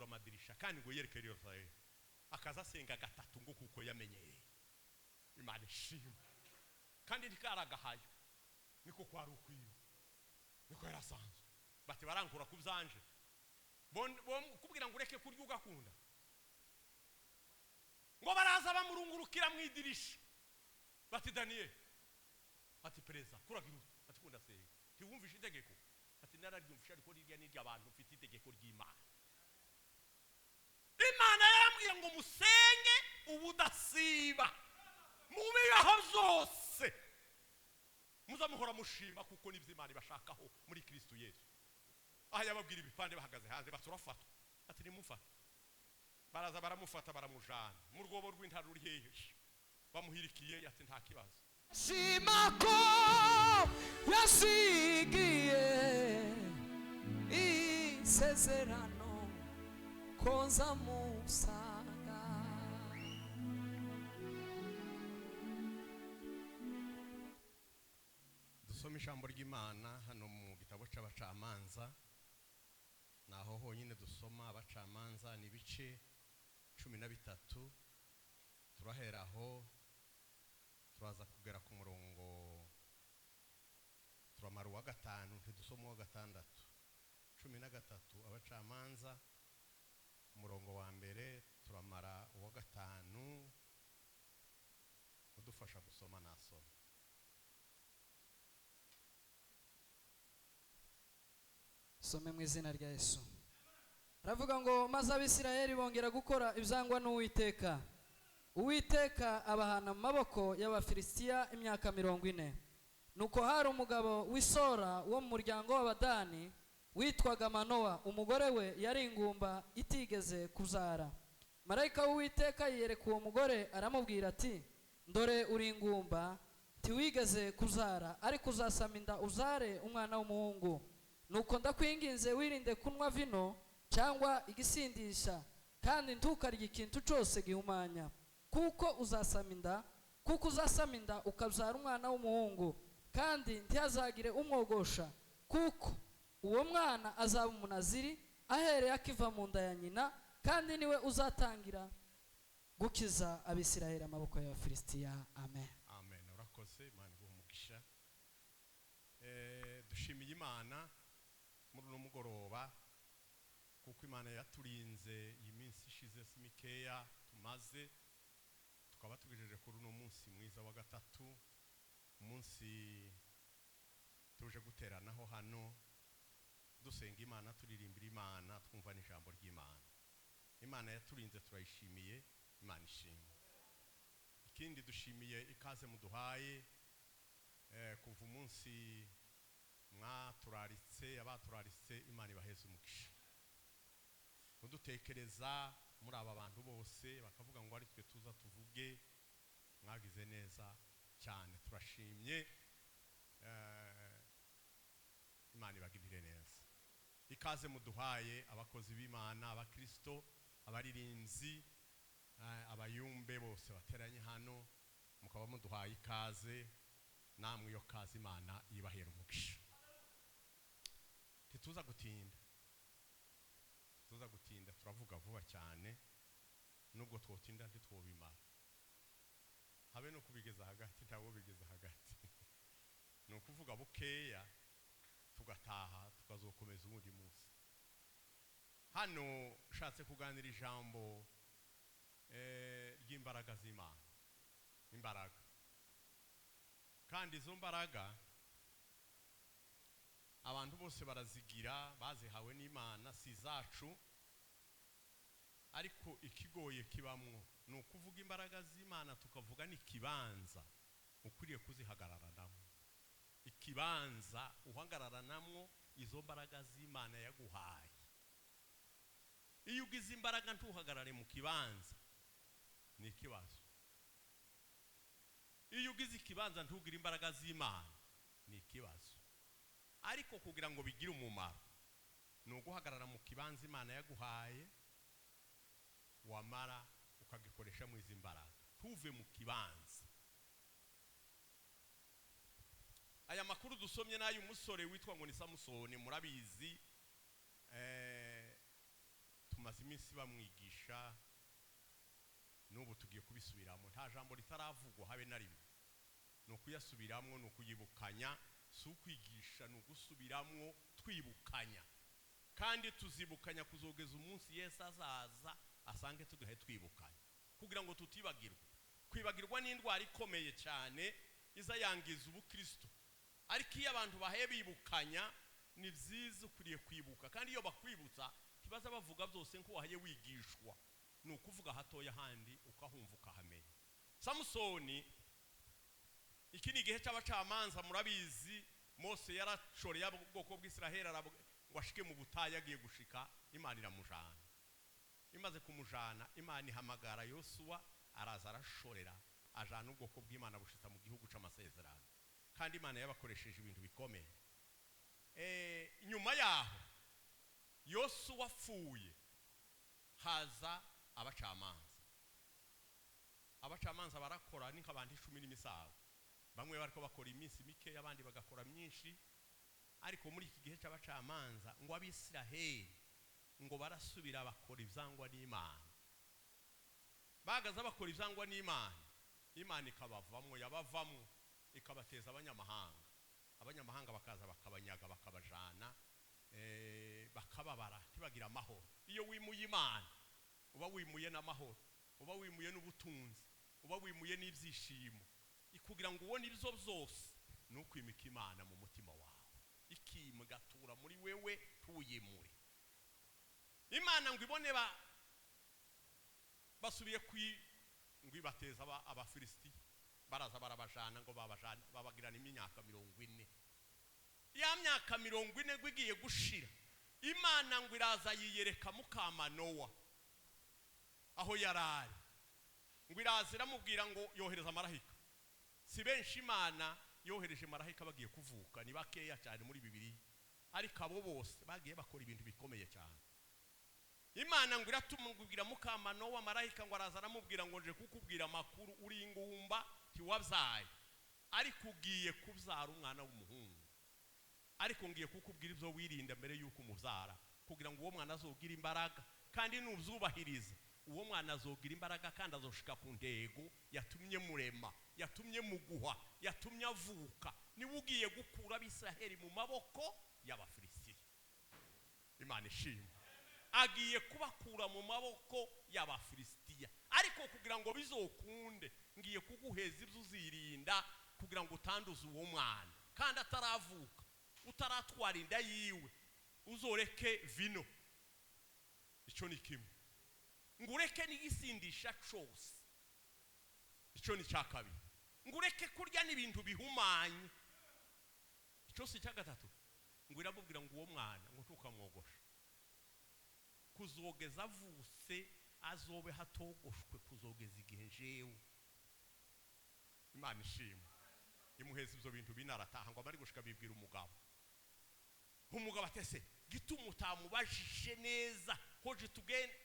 Amadirisha kandi ngo yerekere Yerusalemu, akaza asenga gatatu ngo kuko yamenyereye. Imana ishimwe. Kandi ntikaragahayo, niko kwari ukwiwe, niko yarasanzwe. Bati barankura ku byanje. Kubwira ngo ureke kurya ugakunda. Ngo baraza bamurungurukira mu idirisha, bati: "Daniyeli." Ati: "Perezida, kuragira ute?" Ati: "Kunda senga." "Ntiwumvishe itegeko?" Ati: "Nararyumvishe, ariko rirya ni iry'abantu, mfite itegeko ry'Imana. Imana yarambwiye ngo musenge ubudasiba, mu bibaho byose muzamuhora mushima, kuko nibyo Imana ibashakaho muri Kristo Yesu." Aho yababwira ibipande bahagaze hanze, bati: "Urafatwa." Ati: "Nimufate." Baraza baramufata, baramujana mu rwobo rw'intare. "Ruri hehe?" Bamuhirikiye. Ati: "Nta kibazo." Shima ko yasigiye isezerano ko nzamusanga. Dusome ijambo ry'Imana hano mu gitabo cy'Abacamanza. Naho honyine dusoma Abacamanza, ni ibice 13. Turahera aho, turaza kugera ku murongo, turamara uwa gatanu, ntidusoma uwa gatandatu. 13, Abacamanza, umurongo wa mbere, turamara uwa gatanu. Udufasha gusoma nasoma. Some mu izina rya Yesu. Aravuga ngo: "Maze Abisirayeli bongera gukora ibyangwa n'Uwiteka, Uwiteka abahana mu maboko y'Abafilisitiya imyaka 40. Nuko hari umugabo w'Isora wo mu muryango w'Abadani witwaga Manowa. Umugore we yari ingumba itigeze kubyara. Marayika w'Uwiteka yiyereka uwo mugore, aramubwira ati: 'Ndore uri ingumba, ntiwigeze kubyara, ariko uzasama inda uzare umwana w'umuhungu. Nuko ndakwinginze, wirinde kunywa vino cyangwa igisindisha, kandi ntukarye ikintu cyose gihumanya, kuko uzasama inda, kuko uzasama inda ukabyara umwana w'umuhungu, kandi ntihazagire umwogosha, kuko uwo mwana azaba umunaziri ahereye akiva mu nda ya nyina, kandi niwe uzatangira gukiza Abisirayeli amaboko y'Abafilisitiya.' Amen." Amen. Urakoze, Imana iguhe umugisha. Dushimiye Imana muri uno mugoroba, kuko Imana yaturinze iyi minsi ishize, si mikeya tumaze, tukaba tugejeje kuri uno munsi mwiza wa gatatu, umunsi tuje guteranaho hano dusenga Imana, turirimbira Imana, twumva n'ijambo ry'Imana. Imana yaturinze, turayishimiye. Imana ishimwe. Ikindi, dushimiye ikaze muduhaye kuva umunsi mwaturaritse. Abaturaritse, Imana ibaheze umugisha. Kudutekereza muri aba bantu bose, bakavuga ngo ari twe tuza tuvuge, mwagize neza cyane, turashimye. Imana ibagirire neza. Ikaze muduhaye, abakozi b'Imana, abakristo, abaririmbyi, abayumbe bose bateranye hano, mukaba muduhaye ikaze. Namwe iyo kaze, Imana yibahera umugisha. Ntituza gutinda, tuza gutinda, turavuga vuba cyane. Nubwo twotinda ntitwobimara, habe no kubigeza hagati, ntabwo bigeza hagati. Ni ukuvuga bukeya tugataha, tukazokomeza uwundi munsi. Hano ushatse kuganira ijambo ry'imbaraga z'Imana, imbaraga. Kandi izo mbaraga abantu bose barazigira, bazihawe n'Imana, si izacu. Ariko ikigoye kibamwo ni ukuvuga imbaraga z'Imana, tukavuga n'ikibanza ukwiriye kuzihagararanamo, ikibanza uhagararanamwo izo mbaraga z'Imana yaguhaye. Iyo ugize imbaraga ntuhagarare mu kibanza, ni ikibazo. Iyo ugize ikibanza ntugire imbaraga z'Imana, ni ikibazo. Ariko kugira ngo bigire umumaro ni uguhagarara mu kibanza Imana yaguhaye, wamara ukagikoresha mu izi mbaraga, ntuve mu kibanza. Aya makuru dusomye n'ay'umusore witwa ngo ni Samusoni. Murabizi, tumaze iminsi bamwigisha, n'ubu tugiye kubisubiramo. Nta jambo ritaravugwa habe na rimwe, ni ukuyasubiramwo, ni ukuyibukanya, si ukwigisha, ni ugusubiramwo twibukanya. Kandi tuzibukanya kuzogeza umunsi Yesu azaza asange tugahe twibukanya, kugira ngo tutibagirwa. Kwibagirwa ni indwara ikomeye cyane iza yangiza ubukristo, ariko iyo abantu bahe bibukanya ni byiza, ukwiriye kwibuka. Kandi iyo bakwibutsa ntibaza bavuga byose nko wahaye wigishwa, ni ukuvuga hatoya handi ukahumva ukahamenya. Samusoni, iki ni igihe cy'abacamanza, murabizi. Mose yarashoreye ubwoko bw'Isiraheli ngo ashike mu butayu, agiye gushika Imana iramujana. Imaze kumujana, Imana ihamagara Yosuwa, araza arashorera, ajana ubwoko bw'Imana bushitsa mu gihugu c'amasezerano. Kandi Imana yabakoresheje ibintu bikomeye. Nyuma yaho Yosuwa apfuye, haza abacamanza. Abacamanza barakora ni nk'abantu 10 n'imisago, bamwe bariko bakora iminsi mike, abandi bagakora myinshi. Ariko muri iki gihe c'abacamanza ngo Abisiraheli ngo barasubira bakora ivyangwa n'Imana. Bagaza bakora ivyangwa n'Imana, Imana ikabavamwo, yabavamwo ikabateza abanyamahanga. Abanyamahanga bakaza bakabanyaga, bakabajana, bakababara, ntibagira amahoro. Iyo wimuye Imana uba wimuye n'amahoro, uba wimuye n'ubutunzi, uba wimuye n'ibyishimo. Kugira ngo ubone ibyo byose ni ukwimika Imana mu mutima wawe, ikima igatura muri wewe, ntuyimure. Imana ngo ibone basubiye ngo ibateza Abafilisiti, baraza barabajana, ngo babajana babagirana imyaka 40. Ya myaka 40 ngo igiye gushira, Imana ngo iraza yiyereka mukamanowa aho yarari, ngo iraza iramubwira ngo yohereza marahika. Si benshi Imana yohereje marahika bagiye kuvuka, ni bakeya cyane muri Bibiliya, ariko abo bose bagiye bakora ibintu bikomeye cyane. Imana ngo iratumubwira mukamanowa, marahika ngo araza aramubwira ngo nje kukubwira amakuru, uri ingumba ntiwabyaye, ariko ugiye kubyara umwana w'umuhungu, ariko ngiye kukubwira ibyo wirinda mbere y'uko umubyara, kugira ngo uwo mwana azogire imbaraga. Kandi nubyubahiriza uwo mwana azogira imbaraga, kandi azoshika ku ntego yatumye murema, yatumye muguha, yatumye avuka. Niwe ugiye gukura Abisiraheli mu maboko y'Abafilisitiya. Imana ishimwe, agiye kubakura mu maboko y'Abafilisitiya. Ariko kugira ngo bizokunde, ngiye kuguheza ibyo uzirinda kugira ngo utanduze uwo mwana kandi ataravuka, utaratwara inda yiwe, uzoreke vino. Icyo ni kimwe. Ngureke n'igisindisha cose, icyo ni icya kabiri. Ngureke kurya n'ibintu bihumanye, icyo si icya gatatu. Ngo iramubwira ngo uwo mwana ngo ntukamwogoshe, kuzogeza avutse azobe hatogoshwe kuzogeza igihe jewe. Imana ishimwe, imuheza ibyo bintu binarataha. Ngo abari gushika bibwira umugabo, umugabo atese gituma utamubajije neza, hoje tugende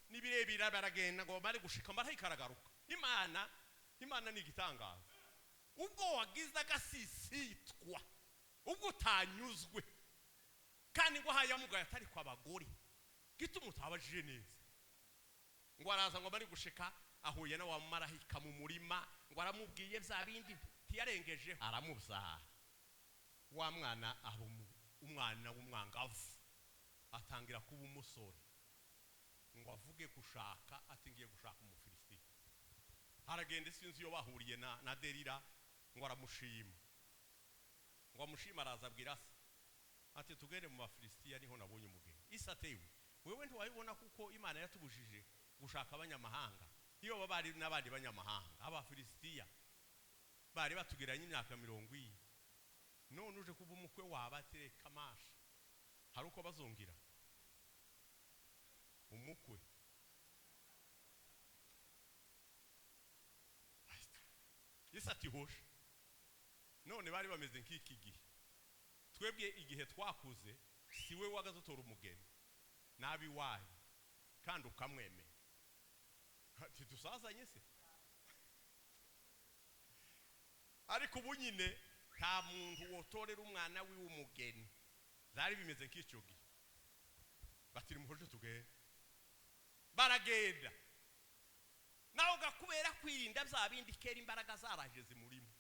nibirebira baragenda. Ngo bari gushika marayika aragaruka. Imana ni igitangaza. Ubwo wagize agasisitwa, ubwo utanyuzwe, kandi ngo hayamugaye atari kwa bagore, gituma utabajije neza. Ngo araza ngo bari gushika ahuye na wa marayika mu murima, ngo aramubwiye bya bindi ntiyarengeje, aramubyara. Wa mwana aba umwana w'umwangavu, atangira kuba umusore. Ngo avuge gushaka, ati ngiye gushaka Umufilisitiya. Aragenda, sinzi iyo bahuriye na Delila, ngo aramushima. Ngo amushima, araza abwira se ati tugende mu Bafilisitiya, niho nabonye umugeni. Ise atewe wewe ntiwabibona kuko Imana yatubujije gushaka abanyamahanga. Iyo baba bari n'abandi banyamahanga, Abafilisitiya bari batugiranye imyaka 40, none uje kuba umukwe waba atereka amasha, hari uko bazongira umukwe. Yesu ati hosha. None bari bameze nk'iki gihe twebwe, igihe twakuze, si we wagaze utora umugeni nabi wayo kandi ukamwemera, ntidusazanye se? Ariko ubu nyine nta muntu wotorera umwana wiwe umugeni. Byari bimeze nk'icyo gihe, bati nimuhoje tugende. Baragenda nawe gakubera kwirinda bya bindi kera imbaraga zaraje zimurimo.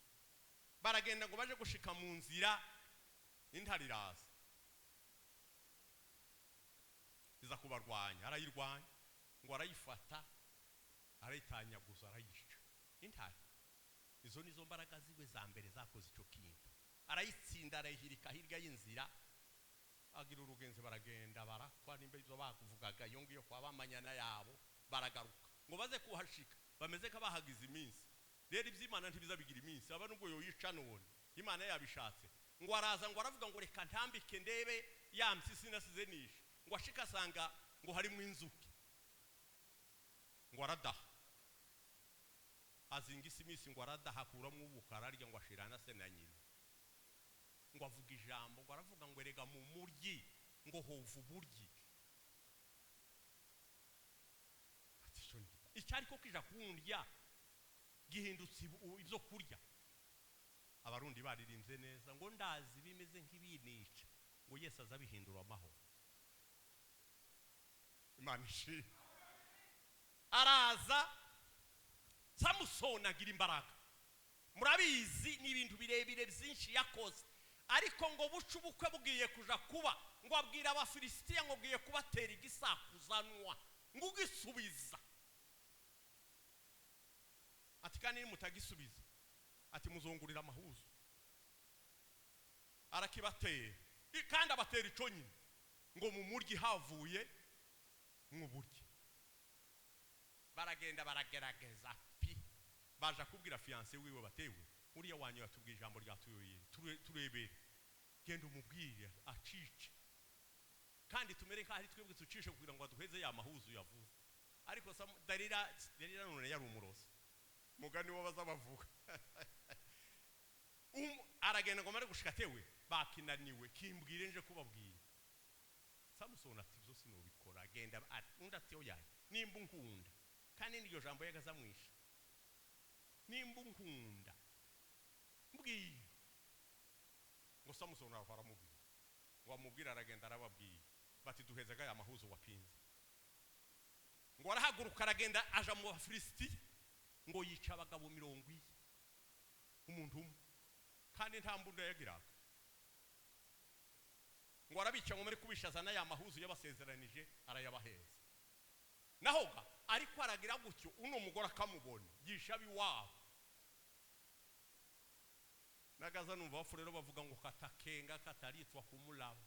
Baragenda ngo baje gushika mu nzira, intare iraza iza kubarwanya, arayirwanya ngo arayifata arayitanyaguza arayica. Intare izo nizo mbaraga ziwe za mbere zakoze icyo kintu, arayitsinda arayihirika hirya y'inzira, agira urugenzi. Baragenda barakwa nimba ibyo bakuvugaga iyo ngiyo kwa bamanyana yabo, baragaruka ngo baze kuhashika bameze nk'abahagize iminsi. Rero iby'Imana ntibiza bigira iminsi, aba nubwo yoyica none Imana yabishatse. Ngo araza ngo aravuga ngo reka ntambike ndebe ya mpyisi nasize nishe, ngo ashika asanga ngo harimo inzuki, ngo aradaha azinga isi iminsi, ngo aradaha akuramo ubukara arya, ngo ashirana se na nyina. Ngo avuga ijambo, ngo aravuga ngo erega mu muryi ngo hova uburyi. Ati ico ni icyari ko kija kundya gihindutse ibyo kurya. Abarundi baririmbye neza ngo ndazi bimeze nk'ibinica, ngo Yesu azabihindura amahoro. Imana ishimwe. Araza Samusoni agira imbaraga, murabizi ni ibintu birebire byinshi yakoze, ariko ngo buce ubukwe bugiye kuja kuba, ngo abwira Abafilisitiya ngo ngiye kubatera igisakuzanwa, ngo ugisubiza ati kandi nimutagisubiza ati muzungurira amahuzo. Arakibatera kandi abatera ico nyine, ngo mu muryi havuye mw'uburyi. Baragenda baragerageza pi, baja kubwira fiancé wiwe batewe uriya wanyu yatubwiye ijambo ryatuyoye, turebere genda umubwire acice, kandi tumere nk'aho ari twebwe tucishe kugira ngo aduheze ya mahuzu yavuze. Ariko Dalila none yari umurozi, mugani wo baza bavuga. Aragenda ngo amare gushika atewe bakinaniwe, kimbwire nje kubabwira. Samusoni ati ibyo sinubikora, agenda undi ati oya nimba unkunda, kandi n'iryo jambo yagazamwisha, nimba unkunda mbwira. Ngo Samusoni arava aramubwira, ngo amubwire aragenda arababwira bati duheze aya mahuzo wapinze. Ngo arahaguruka aragenda aja mu Bafilisitiya, ngo yica abagabo 40 umuntu umwe, kandi nta mbunda yagiraga. Ngo arabica ngo muri kubishaza n'aya mahuzo yabasezeranije arayabaheza. Naho ga ariko aragira gutyo, uno mugore akamubona yisha abiwabo. Nagaza numva abafu rero bavuga ngo katakenga kataritwa kumulaba,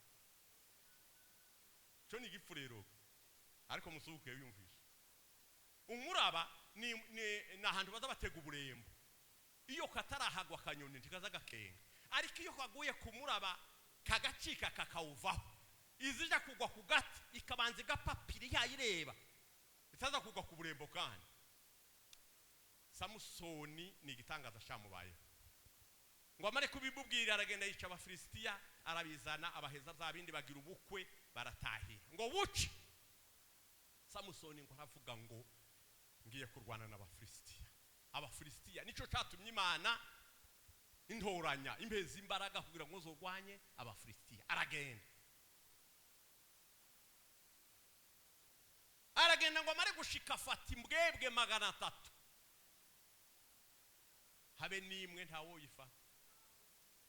cyo ni igifu rero. Ariko musubuke yumvishe umuraba ni ahantu baza batega uburembo, iyo katarahagwa akanyoni ntikaza gakenga, ariko iyo kaguye ku muraba kagacika kakawuvaho, izija kugwa ku gati ikabanza igapapira yayireba itaza kugwa ku burembo. Kandi Samusoni ni igitangaza cyamubayeho, ngo amare kubimubwira aragenda yica Abafilisitiya arabizana abaheza bya bindi, bagira ubukwe baratahira. Ngo buce Samusoni ngo aravuga ngo ngiye kurwana n'Abafilisitiya. Abafilisitiya nico cyatumye Imana intoranya impeza imbaraga kugira ngo zorwanye Abafilisitiya. Aragenda aragenda ngo amare gushika afata imbwebwe 300, habe nimwe ntawo yifata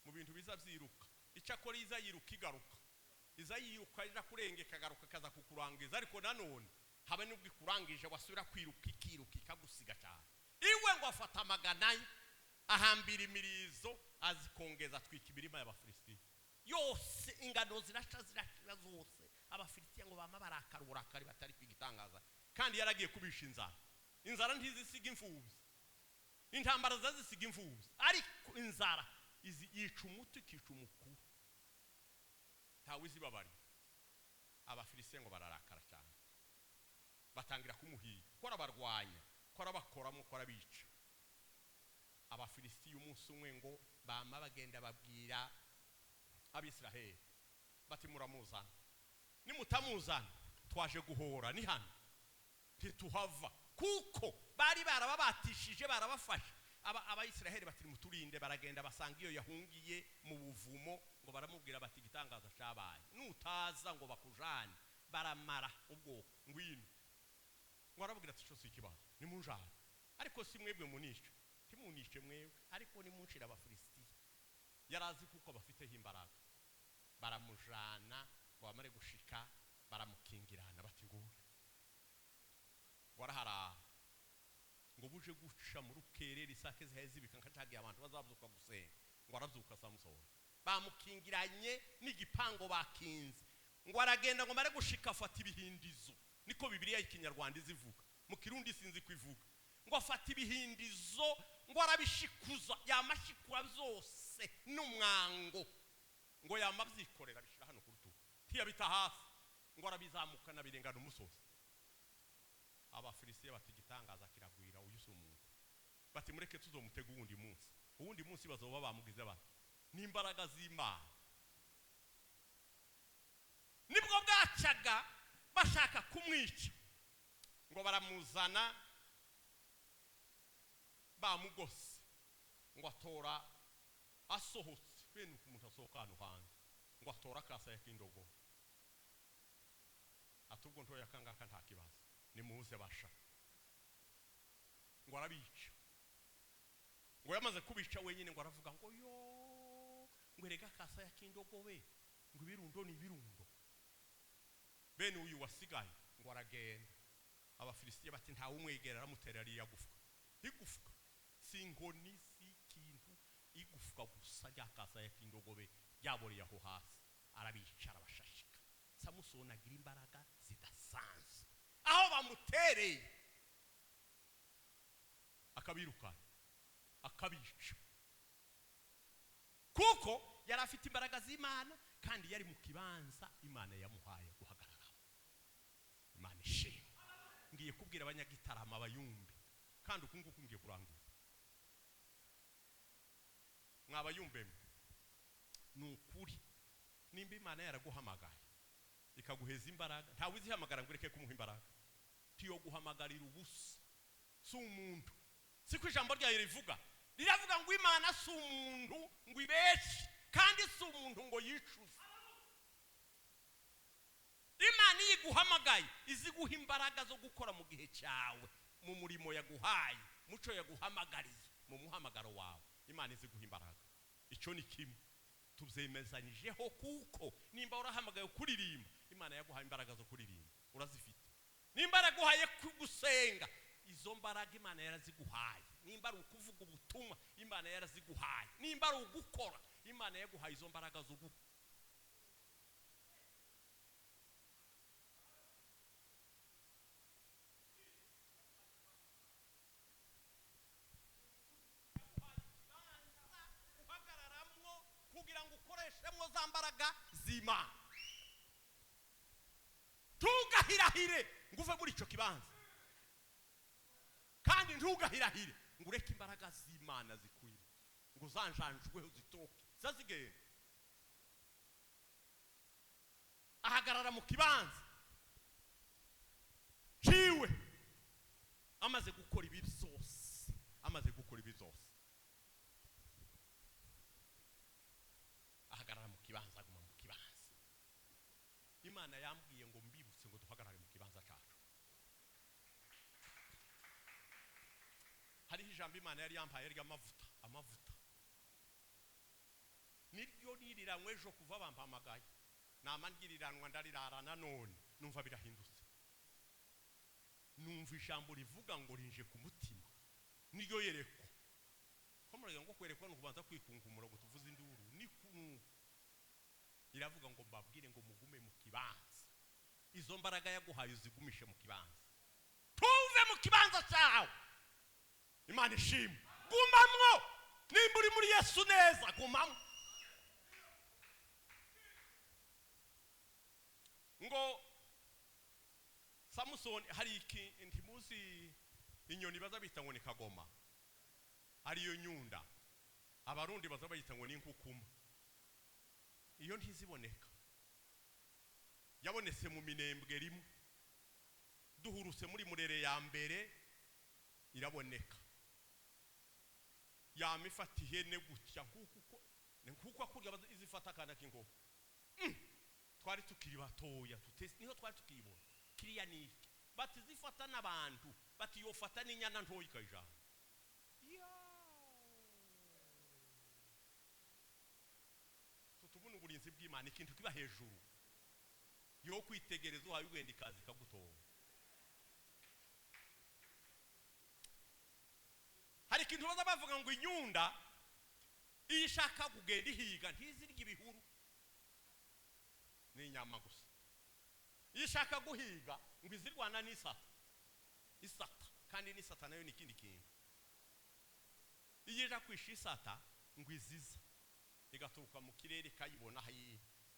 mu bintu biza byiruka. Icyakora iza yiruka igaruka, iza yiruka ija kurenga ikagaruka kaza kukurangiza, ariko nanone habe nubwo ikurangije wasubira kwiruka ikiruka ikagusiga cyane. Iwe ngo afata 400 ahambira imirizo azikongeza atwika imirima y'Abafilisitiya yose, ingano ziraca zirashira zose. Abafilisitiya ngo bama barakara uburakari batari kwigitangaza, kandi yaragiye kubisha inzara. Inzara ntizisiga imfubyi, intambara zazisiga imfubyi, ariko inzara yica umuto ikica umukuru, ntawe izibabariye. Abafilisitiya ngo bararakara cyane, batangira kumuhiga ko arabarwanya, ko arabakoramo, ko arabica. Abafilisitiya umunsi umwe ngo bama bagenda babwira Abisiraheli bati muramuzana, nimutamuzana twaje guhora ni hano ntituhava, kuko bari barababatishije barabafashe. Abayisiraheli bati muturinde. Baragenda basanga iyo yahungiye mu buvumo, ngo baramubwira bati igitangaza cyabaye, nutaza ngo bakujane baramara ubwoko, ngwino. Ngo arababwira ati cyo si ikibazo, nimunjane, ariko si mwebwe munishe, ntimunishe mwebwe, ariko nimunshira Abafilisitiya. Yari azi kuko bafiteho imbaraga. Baramujana, ngo bamare gushika baramukingirana, bati nguyu. Ngo araharara, ngo buje guca mu rukerera, isake zihaye zibika nka cagiye abantu bazabyuka gusenga. Ngo arabyuka Samusoni, bamukingiranye n'igipango bakinze. Ngo aragenda, ngo mare gushika afata ibihindizo, niko Bibiliya y'Ikinyarwanda izivuga, mu Kirundi sinzi kwivuga. Ngo afata ibihindizo, ngo arabishikuza, yamashikura byose n'umwango, ngo yamabyikorera abishyira hano ku rutugu, ntiyabita hasi, ngo arabizamukana birengana umusozi. Abafilisitiya bati igitangaza kiragwira, uyu si umuntu. Bati mureke tuzomutega uwundi munsi. Uwundi munsi bazoba bamugize bati n'imbaraga z'Imana. Nibwo bwacaga bashaka kumwica, ngo baramuzana bamugose. Ngo atora asohotse, bene uko umuntu asohoka hano hanze, ngo atora akasaya k'indogobe, ati ubwo ntoya akangaka nta kibazo, nimuze basha. Ngo arabica. Ngo yamaze kubica wenyine, ngo aravuga ngo yo, ngo erega akasaya k'indogobe, ngo ibirundo ni ibirundo. Bene uyu wasigaye ngo aragenda. Abafilisitiya bati ntawe umwegera, aramutera ariya gufwa, igufwa, si inkoni, si ikintu, igufwa gusa ry'akasaya k'indogobe ryaboreye aho hasi. Arabica, arabashashika. Samusoni agira imbaraga zidasanzwe, aho bamutereye akabirukana, akabica, kuko yari afite imbaraga z'Imana kandi yari mu kibanza Imana yamuhaye guhagararaho. Imana ishimwe. Ngiye kubwira Abanyagitarama abayumbe, kandi uku nguku ngiye kurangiza. Mwabayumbe mwe, ni ukuri nimba Imana yaraguhamagaye ikaguheza imbaraga, ntawe uzihamagara ngo ureke kumuha imbaraga. Tiyo guhamagarira ubusa, si umuntu. Siko ijambo ryayo rivuga? Riravuga ngo Imana si umuntu ngo ibeshe, kandi si umuntu ngo yicuze. Imana iyo iguhamagaye izi guha imbaraga zo gukora mu gihe cyawe, mu murimo yaguhaye, muco yaguhamagariye, mu muhamagaro wawe, Imana izi guha imbaraga. Icyo ni kimwe tubyemezanyijeho, kuko nimba urahamagaye kuririmba, Imana yaguhaye imbaraga zo kuririmba, urazifite. Nimba yaraguhaye gusenga, izo mbaraga Imana yaraziguhaye. Nimba ari ukuvuga ubutumwa, Imana yaraziguhaye. Nimba ari ugukora, Imana yaguhaye izo mbaraga zo gukora. Uhagararamwo kugira ngo ukoreshemwo za mbaraga z'Imana. Ntugahirahire ngo uve muri icyo kibanza, kandi ntugahirahire ngo ureke imbaraga z'Imana zikwire, ngo uzanjanjweho zitoke zazigenda. Ahagarara mu kibanza ciwe, amaze gukora ibi byose, amaze gukora ibi byose, ahagarara mu kibanza, aguma mu kibanza. Imana yambwiye ngo mbibutse ngo duhagarare mu kibanza cyacu. Hariho ijambo Imana yari yampaye ry'amavuta, amavuta niryo niriranywe ejo kuva bampamagaye, nama ngiriranwa ndarirara, nanone numva birahindutse, numva ijambo rivuga ngo rinje ku mutima, niryo yerekwa. Ko muragira ngo kwerekwa ni ukubanza kwikunkumura ngo tuvuze induru, ni kunuko iravuga ngo mbabwire ngo mugume mu kibanza. Izo mbaraga yaguhaye uzigumishe mu kibanza, tuve mu kibanza cyawe. Imana ishimwe. Gumamwo, nimba uri muri Yesu neza, gumamwo. Ngo Samusoni, hari iki ntimuzi inyoni baza bita ngo ni kagoma, ariyo nyunda, Abarundi baza bayita ngo ni inkukuma. Iyo ntiziboneka, yabonetse mu Minembwe rimwe, duhurutse muri Murere ya mbere iraboneka, yama ifata ihene gutya nkuko akurya izifata akana k'inkoko. Twari tukiri batoya, tutese niho twari tukiyibona. Kiriya ni iki? Bati zifata n'abantu, bati yofata n'inyana ntoyi ikayijana. Tutubona uburinzi bw'Imana, ikintu kiba hejuru yo kwitegereza uhaye ugenda ikaza ikagutora. Hari ikintu baza bavuga ngo inyunda iyo ishaka kugenda ihiga ntizirya ibihuru, ni inyama gusa. Iyo ishaka guhiga ngo izirwana n'isata, isata kandi n'isata nayo ni ikindi kintu. Iyo ija kwisha isata ngo iziza igaturuka mu kirere ikayibona aho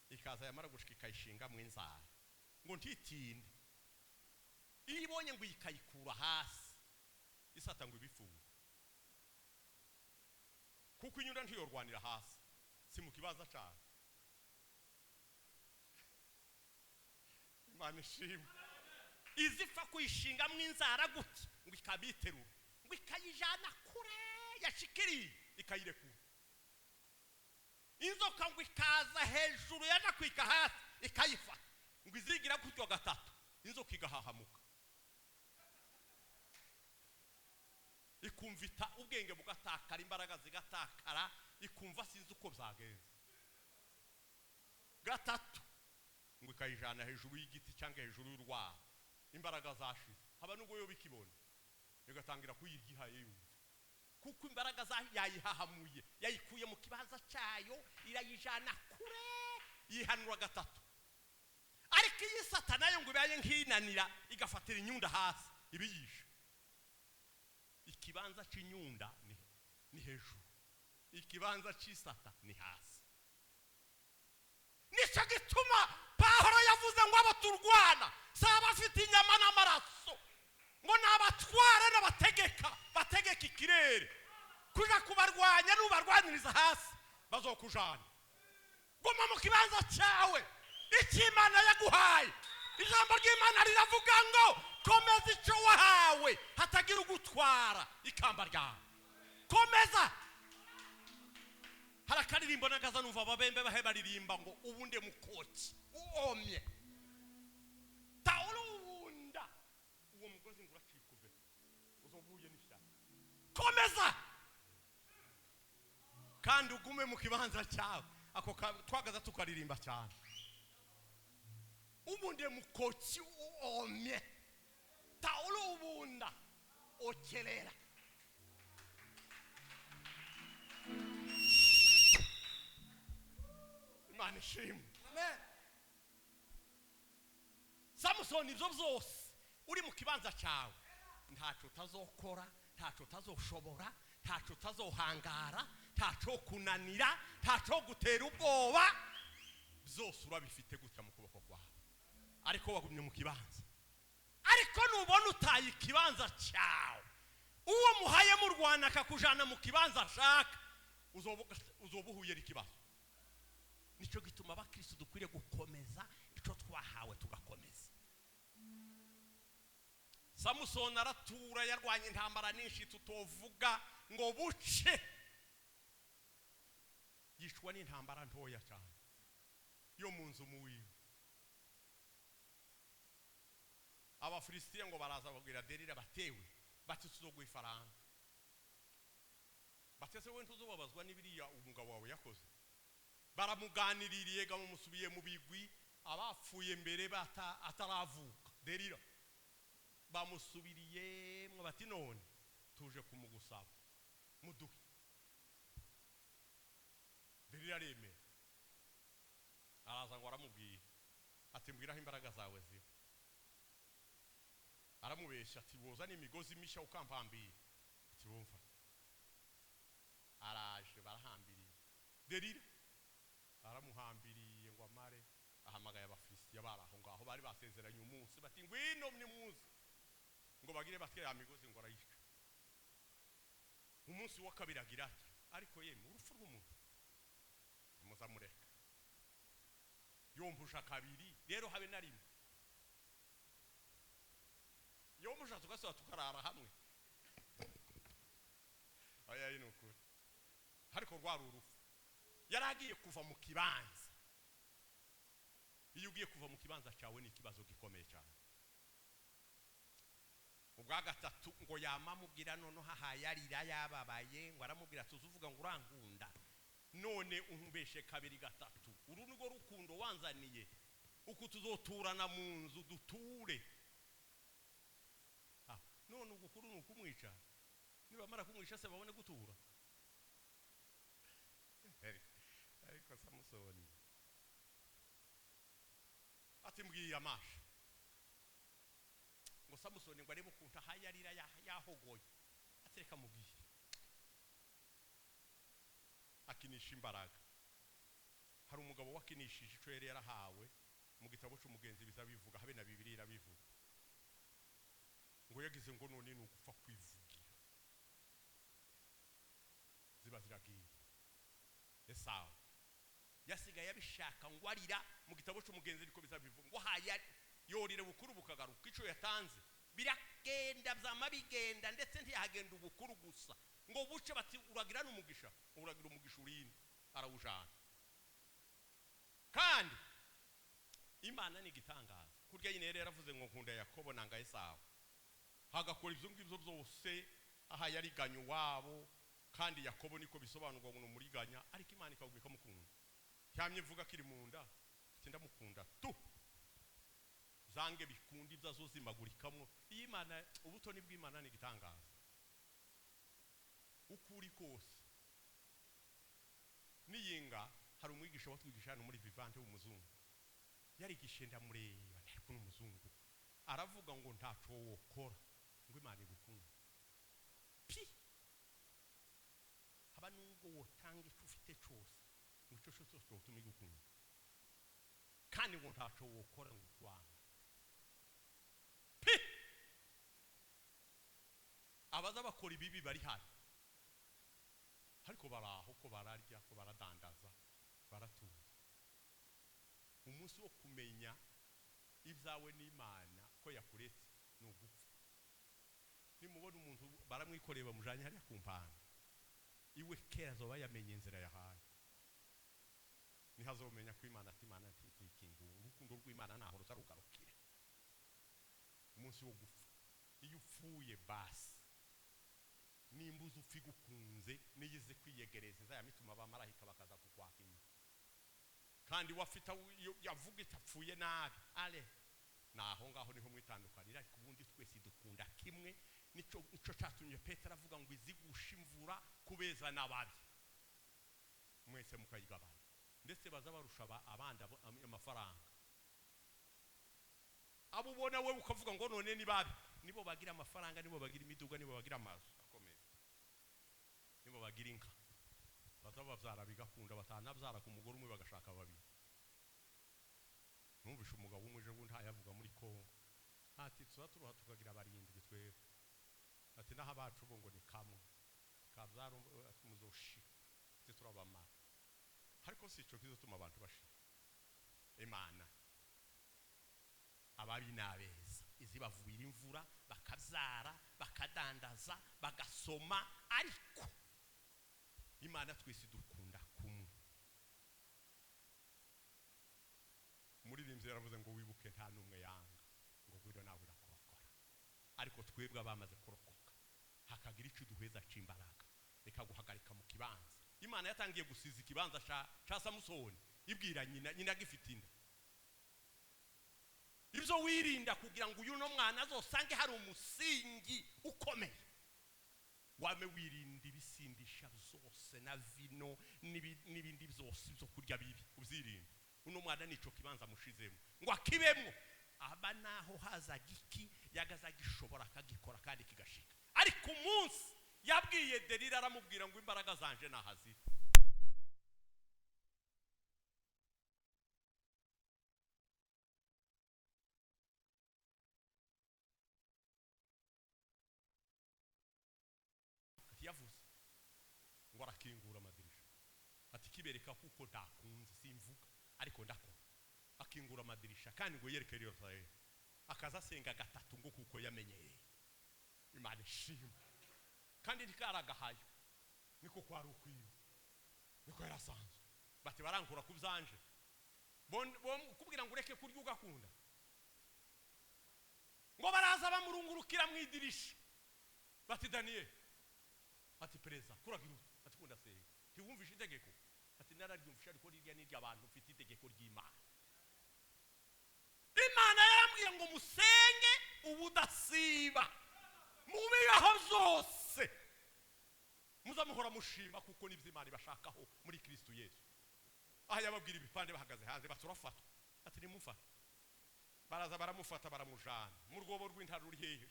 ikaza, yamara gushika ikayishinga mu inzara ngo ntitinde. Iyo ibonye ngo ikayikura hasi isata ngo ibifuye, kuko inyunda ntiyorwanira hasi, si mu kibaza cyane. Imana ishimwe. Izipfa kuyishinga mu inzara gutya ngo ikabiterura ngo ikayijana kure yashikiriye ikayirekura. Inzoka ngo ikaza hejuru yaja kwika hasi ikayifata ngo izigira gutyo gatatu, inzoka igahahamuka ikumvita ubwenge bugatakara, imbaraga zigatakara, ikumva sinzi uko byagenze. Gatatu ngo ikayijana hejuru y'igiti cyangwa hejuru y'urwara, imbaraga zashize haba nubwo yo bikibona igatangira kuyirya ihaye yumva, kuko imbaraga yayihahamuye, yayikuye mu kibanza cyayo irayijana kure, yihanura gatatu. Ariko iyi sata nayo ngo ibaye nk'inanira igafatira inyunda hasi ibiyisha. Ikibanza cy'inyunda ni hejuru, ikibanza cy'isata ni hasi. Nicyo gituma Pawulo yavuze ngo abo turwana si abafite inyama n'amaraso, ngo ni abatwara n'abategeka, bategeka ikirere. Kuja kubarwanya n'ubarwaniriza hasi bazokujana. Guma mu kibanza cyawe icyo Imana yaguhaye. Ijambo ry'Imana riravuga ngo komeza icyo wahawe hatagira ugutwara ikamba ryawe. Komeza. Hari akaririmbo nagaza numva ababembe bahe baririmba ngo ubunde mukoki uomye taurunda, uwo mugozi ngo uracikuve uzovuye n'ishyamba. Komeza kandi ugume mu kibanza cyawe. Ako twagaza tukaririmba cyane, ubunde mukoki uomye taurunda okerera. Imana ishimwe. Amen. Samusoni ibyo byose uri mu kibanza cyawe ntacyo utazokora, ntacyo utazoshobora, ntacyo utazohangara, ntacyo kunanira, ntacyo gutera ubwoba, byose urabifite gutya mu kuboko kwawe, ariko wagumye mu kibanza. Ariko nubona utaye ikibanza cyawe, uwo muhaye mu Rwanda akakujana mu kibanza ashaka, uzoba uhuye n'ikibazo. Nicyo gituma abakristo dukwiriye gukomeza icyo twahawe tugakomeza. Samusoni aratura, yarwanye intambara nyinshi tutovuga ngo buce, yicwa n'intambara ntoya cyane yo mu nzu muwiwe. Abafilisitiya ngo baraza babwira Delila batewe bati tuzoguha ifaranga, batese wowe ntuzobabazwa n'ibiriya umugabo wawe yakoze. Baramuganiririye bamusubiye mu bigwi, abapfuye mbere ataravuka Delila bamusubiriye mwe bati none tuje kumugusaba muduhe. Delila aremera, araza ngo aramubwira ati mbwira aho imbaraga zawe ziba. Aramubeshya ati woza n'imigozi mishya ukampambira, ati wumva. Araje barahambiriye Delila, aramuhambiriye ngo amare. Ahamagaye abafilisitiya bari aho ngaho bari basezeranye umunsi, bati ngwino ni muze ngo bagire batwe ya migozi ngo arayica. Umunsi wa kabiri agira ati ariko yemwe urupfu rw'umuntu muzamureka yompusha kabiri rero habe na rimwe yompusha tugasaba tukarara hamwe. Aya ni ukuri, ariko rwari urupfu. Yaragiye kuva mu kibanza. Iyo ugiye kuva mu kibanza cyawe ni ikibazo gikomeye cyane. Ubwa gatatu ngo yamamubwira noneho ahayarira yababaye, ngo aramubwira tuzuvuga ngo urankunda none umbeshe kabiri gatatu, uru nirwo rukundo wanzaniye, uku tuzoturana mu nzu duture. None ugukuru ni ukumwica, nibamara kumwica se babone gutura. Ariko Samusoni ati mbwiye amasha ngo Samusoni ngo arebe ukuntu ahayarira yahogoye, ati reka mubwire. Akinisha imbaraga. Hari umugabo wakinishije ico yari yarahawe mu gitabo c'umugenzi bizabivuga, habe na Bibiliya irabivuga, ngo yagize ngo none ni ugupfa kwivugira, ziba ziragiye. Esawu yasigaye abishaka ngo arira mu gitabo c'umugenzi niko bizabivuga, ngo haya yorire bukuru bukagaruka, ico yatanze biragenda byama bigenda, ndetse ntiyahagenda ubukuru gusa ngo buce bati uragira n'umugisha, uragira umugisha urinde, arawujana. Kandi Imana ni igitangaza, kurya nyine yari yaravuze ngo nkunda Yakobo nanga Esawu, hagakora ibyo ngibyo byose aha yariganya iwabo, kandi Yakobo niko bisobanurwa ngo ni umuriganya, ariko Imana ikaguma ikamukunda. Yamye mvuga kiri mu nda ati ndamukunda tu, zange bikundi ibyo azozimagurikamwo. Iyi Imana, ubutoni bw'Imana ni igitangaza, uko uri kose. Niyinga hari umwigisha watwigisha hano muri Vivante w'umuzungu, yarigishe ndamureba ariko n'umuzungu aravuga ngo ntaco wokora ngo Imana igukunde pi, haba nubwo wotanga ico ufite cose ngo ico cose cotuma igukunda, kandi ngo ntaco wokora ngo ikwange pi. Abaza bakora ibibi bari hano, ariko baraho ko bararya ko baradandaza baratuza. Umunsi wo kumenya ibyawe n'Imana ko yakuretse ni ugupfa. Nimubona umuntu baramwikoreye bamujanye hariya ku mpanda, iwe kera azoba yamenye inzira yahaye, niho azomenya ko Imana ati Imana ntikingura, urukundo rw'Imana ntaho ruzarugarukira. Umunsi wo gupfa, iyo upfuye basi nimba uzi upfa igukunze niyize kwiyegereza izayamituma abamarayika bakaza kukwaka inyuma, kandi wafita yavuga itapfuye nabi ale naho ngaho niho mwitandukanira. Ariko ubundi twese dukunda kimwe, nico catumye Petero avuga ngo izigusha imvura kubeza nababi mwese mukayigabana, ndetse baza barusha abandi amafaranga. Abo ubona we ukavuga ngo none ni babi, nibo bagira amafaranga, nibo bagira imiduga, nibo bagira amazu akomeye, nibo bagira inka, baza babyara bigakunda, batanabyara ku mugore umwe bagashaka babiri. Numvishe umugabo umwe ejo bundi ntayavuga muri Kongo, ati tuza turuha tukagira barindwi twebwe, ati naho abacu bo ngo ni kamwe kabyara muzoshira, ati turabamara. Ariko si ico kizotuma abantu bashira. Imana ababi n'abeza izibavubira imvura bakabyara bakadandaza bagasoma, ariko Imana twese dukunda kumwe. Umuririmbyi yaravuze ngo wibuke nta n'umwe yanga, ngo gwiro nawe irakurokora, ariko twebwe abamaze kurokoka hakagira ico duheza c'imbaraga ikaguhagarika mu kibanza. Imana yatangiye gusiza ikibanza ca Samusoni ibwira nyina, nyina agifite inda, ibyo wirinda kugira ngo uyu no mwana azosange hari umusingi ukomeye, wame wirinda ibisindisha byose na vino n'ibindi byose byo kurya bibi, ubyirinde. Uno mwana nico kibanza mushizemo ngo akibemo, aba naho haza giki yagaza gishobora akagikora kandi kigashika. Ariko umunsi yabwiye Delila aramubwira ngo imbaraga zanje nahaziri, yavuze ngo arakingura amadirisha, ati kibereka kuko ntakunze simvuga ariko ndakora. Akingura amadirisha kandi ngo yereke Yerusalemu, akaza asenga gatatu ngo kuko yamenyereye. Imana ishimwe. Kandi ntikaragahayo, niko kwari ukwiwe, niko yarasanzwe. Bati barankura ku byanje, kubwira ngo ureke kurya ugakunda. Ngo baraza bamurungurukira mu idirisha bati Daniel, ati perezida kuragira ute? Ati kunda senga. Ntiwumvishe itegeko? Ati nararyumvishe, ariko rirya ni iry'abantu, mfite itegeko ry'Imana. Imana yarambwiye ngo musenge ubudasiba mu bibaho byose, muzamuhora mushima kuko nibyo Imana ibashakaho muri Kristo Yesu. Aha yababwira ibipande bahagaze hanze bati urafatwa. Ati nimufate. Baraza baramufata baramujana mu rwobo rw'intare ruri hehe,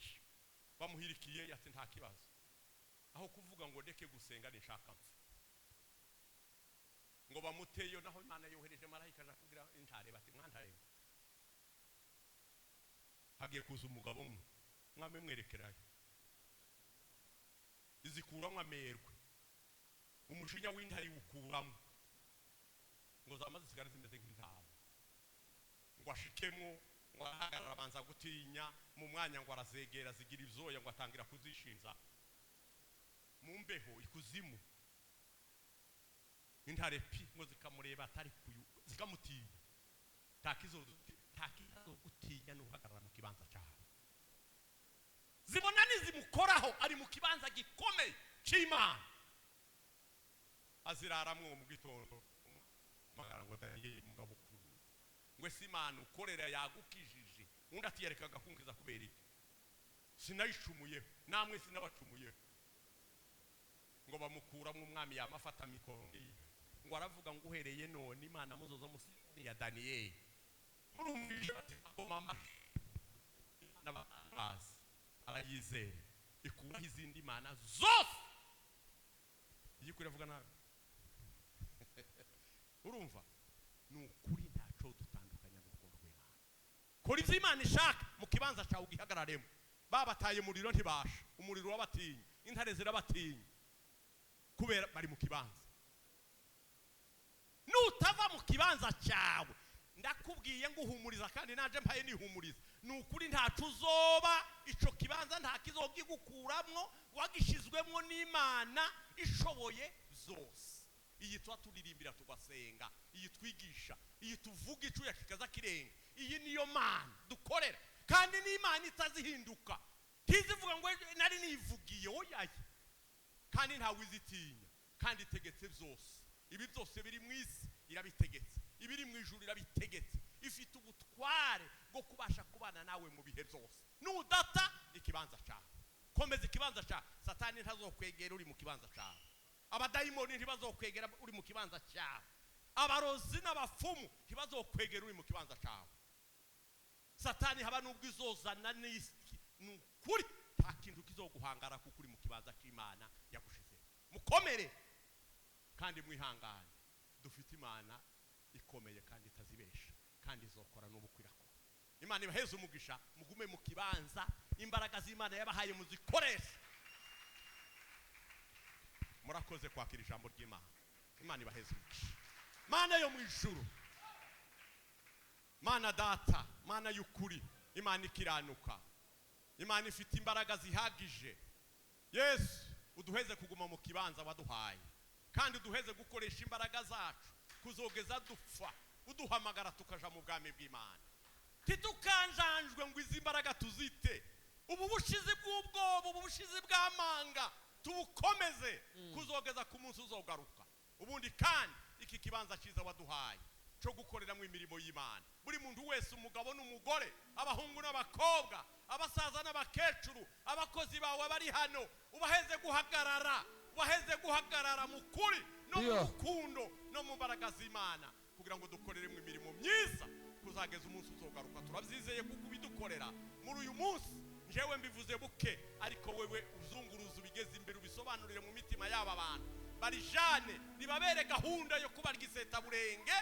bamuhirikiye. Ati nta kibazo, aho kuvuga ngo ndeke gusenga nishaka mpfe. Ngo bamuteyo, naho Imana yohereje marayika aja kubwira intare bati mwantare, hagiye kuza umugabo umwe mwame mwerekerayo, izikuramwo amerwe, umujinya w'intare iwukuramo, ngo zama zisigara zimeze nk'intama. Ngo ashikemwo, ngo arahagarara abanza gutinya mu mwanya, ngo arazegera zigira ibyoya, ngo atangira kuzishinza mu mbeho ikuzimu. Intare pi ngo zikamureba atari kuyu, zikamutinya. Ntakizogutinya n'uhagarara mu kibanza cyawe. Zibona nizimukoraho ari mu kibanza gikomeye cy'Imana. Aziraramwo mu gitondo magara ngo Daniel mugabo ukuru, ngo ese Imana ukorera yagukijije? Undi ati yarekaga kunkiza kubera iki? Sinayicumuyeho, namwe sinabacumuyeho. Ngo bamukuramo, umwami yamafata mikoro ngo aravuga ngo uhereye none Imana muzoza musi ya Daniel. Murumvisha ati mama n'abazi arayizera, ikuraho izindi mana zose. Iyo ukuri avuga nabi urumva ni ukuri, ntaco dutandukanya n'urukundo rw'Imana. Kora ivyo Imana ishaka mu kibanza cyawe ugihagararemo. Babataye umuriro ntibasha, umuriro wabatinya, intare zirabatinya kubera bari mu kibanza. Nutava mu kibanza cyawe, ndakubwiye nguhumuriza kandi naje mpaye nihumuriza, ni ukuri ntaco uzoba. Ico kibanza nta kizogigukuramwo, wagishizwemwo n'Imana ishoboye zose. Iyi tuba turirimbira tugasenga, iyi twigisha, iyi tuvuga icuya kikaza kirenga, iyi niyo Mana dukorera, kandi n'Imana itazihinduka. Ntizivuga ngo nari nivugiye, oyaye, kandi ntawe izitinya, kandi itegetse byose. Ibi byose biri mu isi irabitegetse, ibiri mu ijuru irabitegetse. Ifite ubutware bwo kubasha kubana nawe mu bihe byose. Nudata ikibanza cyawe, komeza ikibanza cyawe. Satani ntazokwegera uri mu kibanza cyawe, abadayimoni ntibazokwegera uri mu kibanza cyawe, abarozi n'abafumu ntibazokwegera uri mu kibanza cyawe. Satani haba nubwo izozana n'isi, ni ukuri nta kintu kizoguhangara kuko uri mu kibanza cy'Imana yagushize. Mukomere kandi mwihangane, dufite Imana ikomeye kandi itazibesha, kandi izokora n'ubukwirakora. Imana ibaheze umugisha, mugume mu kibanza, imbaraga z'Imana yabahaye muzikoreshe. Murakoze kwakira ijambo ry'Imana. Imana ibaheze umugisha. Mana yo mu ijuru, Mana data, Mana y'ukuri, Imana ikiranuka, Imana ifite imbaraga zihagije. Yesu, uduheze kuguma mu kibanza waduhaye, kandi uduheze gukoresha imbaraga zacu kuzogeza dupfa, uduhamagara tukaja mu bwami bw'Imana. Titukanjanjwe ngo izi mbaraga tuzite, ubu bushizi bw'ubwoba, ubu bushizi bw'amanga tubukomeze kuzogeza ku munsi uzogaruka. Ubundi kandi iki kibanza cyiza waduhaye cyo gukoreramo imirimo y'Imana, buri muntu wese, umugabo n'umugore, abahungu n'abakobwa, abasaza n'abakecuru, abakozi bawe bari hano, ubaheze guhagarara, ubaheze guhagarara mu kuri no mu rukundo no mu mbaraga z'Imana, kugira ngo dukoreremo imirimo myiza kuzageza umunsi uzogaruka. Turabyizeye kuko ubidukorera muri uyu munsi. Njyewe mbivuze buke, ariko wewe uzunguruza ubigeze imbere, ubisobanurire mu mitima y'aba bantu barijane, ribabere gahunda yo kubarya isetaburenge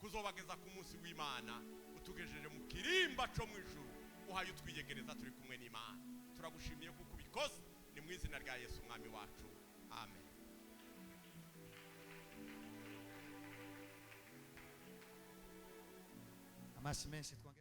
kuzobageza ku munsi w'Imana, utugejeje mu kirimba cyo mu ijuru, uhaye utwiyegereza turi kumwe n'Imana. Turagushimiye kuko ubikoze, ni mu izina rya Yesu umwami wacu, amen. Amashyi menshi twongere.